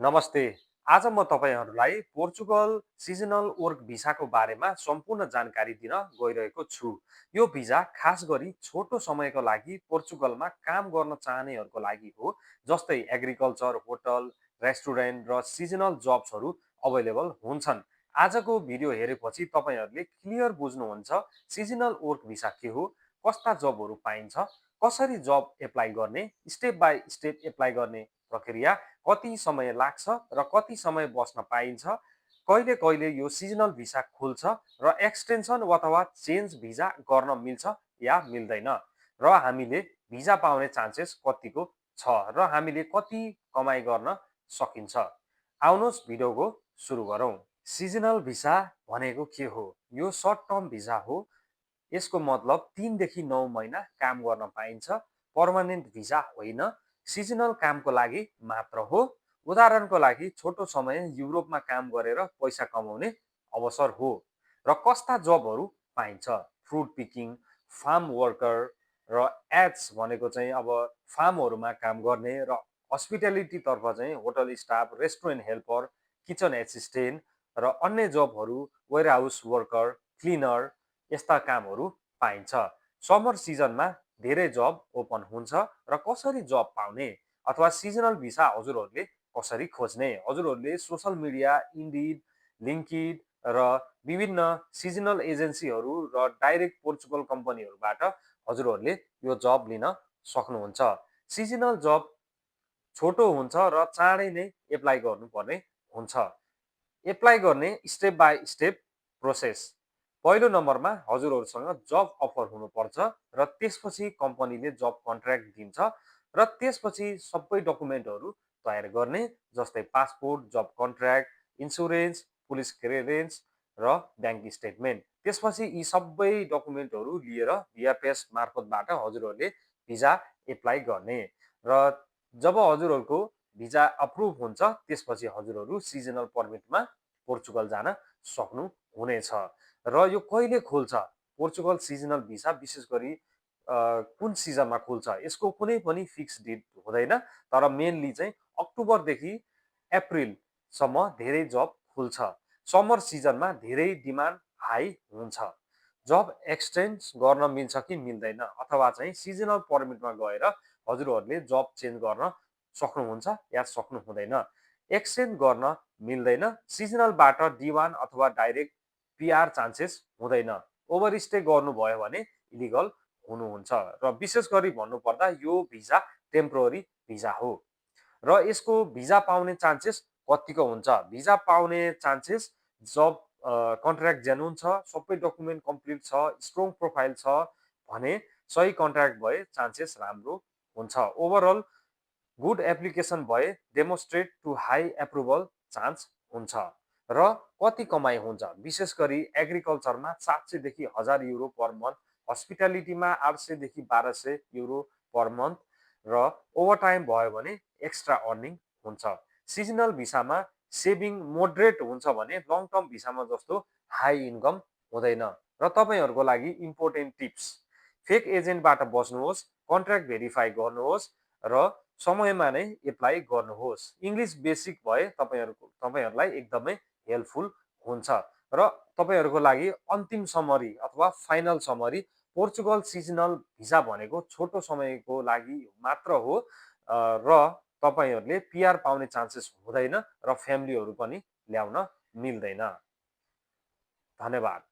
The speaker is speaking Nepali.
नमस्ते। आज म तपाईँहरूलाई पोर्चुगल सिजनल वर्क भिसाको बारेमा सम्पूर्ण जानकारी दिन गइरहेको छु। यो भिजा खास गरी छोटो समयको लागि पोर्चुगलमा काम गर्न चाहनेहरूको लागि हो, जस्तै एग्रिकल्चर, होटल, रेस्टुरेन्ट र सिजनल जब्सहरू अवेलेबल हुन्छन्। आजको भिडियो हेरेपछि तपाईँहरूले क्लियर बुझ्नुहुन्छ सिजनल वर्क भिसा के हो, कस्ता जबहरू पाइन्छ, कसरी जब एप्लाई गर्ने, स्टेप बाई स्टेप एप्लाई गर्ने प्रक्रिया, कति समय लाग्छ र कति समय बस्न पाइन्छ, कहिले कहिले यो सिजनल भिसा खुल्छ र एक्सटेन्सन अथवा चेन्ज भिजा गर्न मिल्छ या मिल्दैन, र हामीले भिजा पाउने चान्सेस कतिको छ र हामीले कति कमाइ गर्न सकिन्छ। आउनुहोस् भिडियोको सुरु गरौँ। सिजनल भिसा भनेको के हो? यो सर्ट टर्म भिसा हो। यसको मतलब 3 देखि 9 महिना काम गर्न पाइन्छ। पर्मानेन्ट भिसा होइन, सिजनल कामको लागि मात्र हो। उदाहरणको लागि छोटो समय युरोपमा काम गरेर पैसा कमाउने अवसर हो। र कस्ता जबहरू पाइन्छ? फ्रुट पिकिङ, फार्म वर्कर र एड्स भनेको चाहिँ अब फार्महरूमा काम गर्ने, र हस्पिटालिटीतर्फ चाहिँ hotel staff, restaurant helper, kitchen assistant र अन्य जबहरू, वेयरहाउस वर्कर, क्लिनर, यस्ता कामहरू पाइन्छ। समर सिजनमा धेरै जब ओपन हुन्छ। र कसरी जब पाउने अथवा सिजनल भिसा हजुरहरूले कसरी खोज्ने? हजुरहरूले सोसल मिडिया, इन्डिड, लिङ्किड र विभिन्न सिजनल एजेन्सीहरू र डाइरेक्ट पोर्चुगल कम्पनीहरूबाट हजुरहरूले यो जब लिन सक्नुहुन्छ। सिजनल जब छोटो हुन्छ र चाँडै नै एप्लाई गर्नुपर्ने हुन्छ। एप्लाई गर्ने स्टेप बाई स्टेप प्रोसेस। पहिलो नम्बरमा हजुरहरूसँग जब अफर हुनुपर्छ र त्यसपछि कम्पनीले जब कन्ट्र्याक्ट दिन्छ, र त्यसपछि सबै डकुमेन्टहरू तयार गर्ने, जस्तै पासपोर्ट, जब कन्ट्र्याक्ट, इन्सुरेन्स, पुलिस क्लियरेन्स र ब्याङ्क स्टेटमेन्ट। त्यसपछि यी सबै डकुमेन्टहरू लिएर भिएफएस मार्फतबाट हजुरहरूले भिजा एप्लाई गर्ने, र जब हजुरहरूको भिजा अप्रुभ हुन्छ त्यसपछि हजुरहरू सिजनल पर्मिटमा पोर्चुगल जान सक्नुहुनेछ। र यो कहिले खुल्छ? पोर्चुगल सिजनल भिसा विशेष गरी कुन सिजनमा खुल्छ यसको कुनै पनि फिक्स डेट हुँदैन, तर मेनली चाहिँ अक्टोबरदेखि अप्रिलसम्म धेरै जब खुल्छ। समर सिजनमा धेरै डिमान्ड हाई हुन्छ। जब एक्सचेन्ज गर्न मिल्छ कि मिल्दैन, अथवा चाहिँ सिजनल पर्मिटमा गएर हजुरहरूले जब चेन्ज गर्न सक्नुहुन्छ या सक्नु हुँदैन। एक्सचेन्ज गर्न मिल्दैन। सिजनलबाट D1 अथवा डाइरेक्ट पिआर चान्सेस हुँदैन। ओभरस्टे गर्नुभयो भने इलिगल हुनुहुन्छ। र विशेष गरी भन्नुपर्दा यो भिजा टेम्पोररी भिजा हो। र यसको भिजा पाउने चान्सेस कतिको हुन्छ? भिजा पाउने चान्सेस जब कन्ट्र्याक्ट जेन्युन छ, सबै डकुमेन्ट कम्प्लिट छ, स्ट्रङ प्रोफाइल छ भने, सही कन्ट्र्याक्ट भए चान्सेस राम्रो हुन्छ। ओभरअल गुड एप्लिकेसन भए demonstrate to high approval chance हुन्छ। र कति कमाइ हुन्छ? विशेष गरी एग्रिकल्चरमा 700 देखि 1000 युरो पर मन्थ, हस्पिटालिटीमा 800 देखि 1200 युरो पर मन्थ, र ओभरटाइम भयो भने एक्स्ट्रा अर्निङ हुन्छ। सिजनल भिसामा सेभिङ मोडरेट हुन्छ भने लङ टर्म भिसामा जस्तो हाई इन्कम हुँदैन। र तपाईँहरूको लागि इम्पोर्टेन्ट टिप्स: फेक एजेन्टबाट बस्नुहोस्, कन्ट्र्याक्ट भेरिफाई गर्नुहोस्, र समयमा नै एप्लाई गर्नुहोस्। इङ्ग्लिस बेसिक भए तपाईँहरूलाई एकदमै हेल्पफुल हुन्छ। र तपाईँहरूको लागि अन्तिम समरी अथवा final summary: Portugal seasonal visa भनेको छोटो समयको लागि मात्र हो, र तपाईँहरूले पिआर पाउने चान्सेस हुँदैन, र फ्यामिलीहरू पनि ल्याउन मिल्दैन। धन्यवाद।